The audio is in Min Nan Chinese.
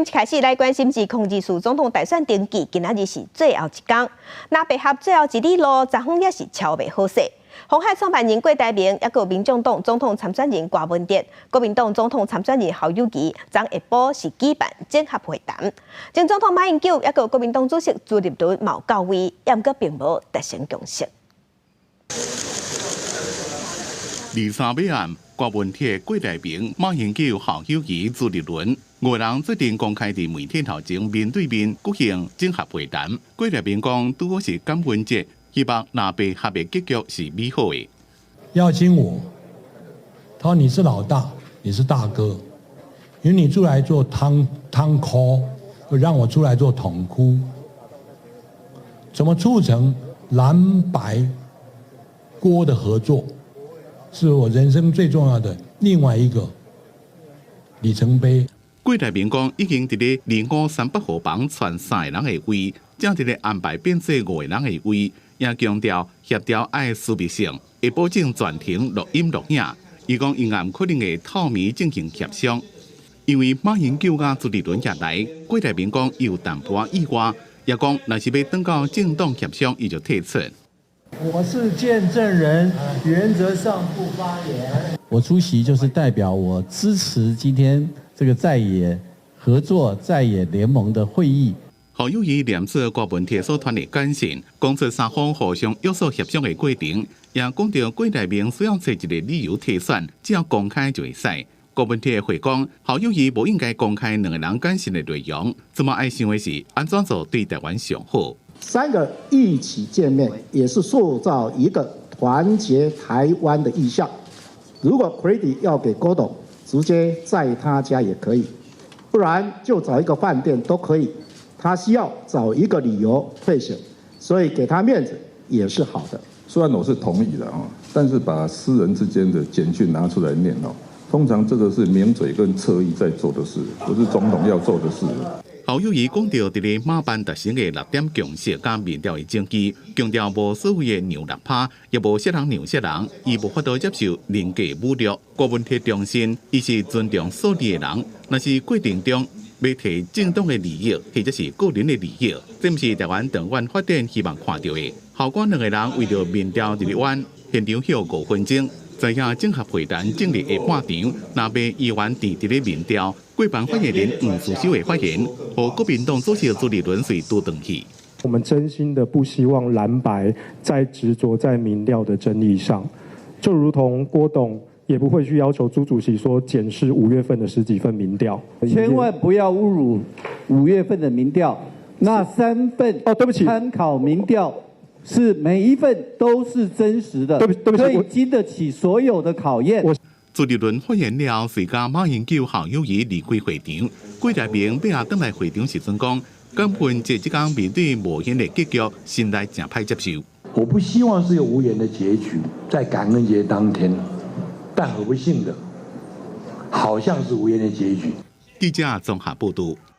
一開始來關心是2024總統大選登記，今仔日是最後一工。藍白合最後一里路，昨昏也是敲袂好勢。鴻海創辦人郭台銘，抑閣民眾黨總統參選人柯文哲、國民黨總統參選人侯友宜，昨下晡是舉辦整合會談。前總統馬英九，抑閣國民黨主席朱立倫嘛有到位，毋過並無達成共識。23晚，柯文哲、郭台銘、馬英九、侯友宜、朱立倫五人做陣公開佇媒體頭前面對面舉行整合會談。郭台銘講，拄好是感恩節，希望藍白合的結局是美好的。邀請我，他說你是老大，你是大哥，因為你出來做湯湯鍋，讓我出來做統箍，怎麼促成藍白郭的合作？是我人生最重要的另外一個里程碑。郭台銘講，已經佇咧二五三八號房傳三個人的位，正佇咧安排變做五個人的位，也強調協調愛私密性，會保證全程錄音錄影。伊講，伊毋可能會透明進行協商，因為馬英九佮朱立倫也來，郭台銘講有淡薄仔意外，也講若是欲轉到政黨協商，伊就退出。我是見證人，原則上不發言。我出席就是代表我支持今天這個在野合作、在野聯盟的會議。侯友宜念出郭文鐵所傳的簡訊，講出三方互相約束協商的過程，也講到郭台銘需要揣一個理由退選，只要公開就會使。郭文鐵回講，侯友宜無應該公開兩個人簡訊的內容，這麼愛想的是按怎做對台灣上好。三個一起見面，也是塑造一個團結台灣的意向。如果 credit 要給郭董，直接在他家也可以，不然就找一個飯店都可以。他需要找一個理由退選，所以給他面子也是好的。雖然我是同意的啊，但是把私人之間的簡訊拿出來念哦，通常這個是名嘴跟側翼在做的事，不是總統要做的事。侯友宜講到佇咧馬辦達成的六點共識佮民調的證據，強調無所謂的讓6趴，也無啥人讓啥人，伊無法度接受人格侮辱。郭文鐵重申，伊是尊重數字的人，若是過程中欲提政黨的利益，或者是個人的利益，這毋是台灣長遠發展希望看著的。侯郭兩個人為著民調佇咧冤，現場歇5分鐘。知影整合會談進入下半場，藍白議員佇咧民調，郭辦發言人黃士修的發言，予國民黨主席朱立倫隨拄轉去。我們真心的不希望藍白再執着在民調的爭議上，就如同郭董也不會去要求朱主席說檢視5月份的十幾份民調。千萬不要侮辱5月份的民調，那三份哦，對不起，參考民調。是每一份都是真實的，對不對不起，可以經得起所有的考驗。朱立倫發言了，隨佮馬英九、侯友宜離開會場。郭台銘欲轉來會場時陣講，感恩節這工面對無緣的結局，心內誠歹接受。我不希望是有無緣的結局，在感恩節當天，但很不幸的，好像是無緣的結局。記者綜合報道。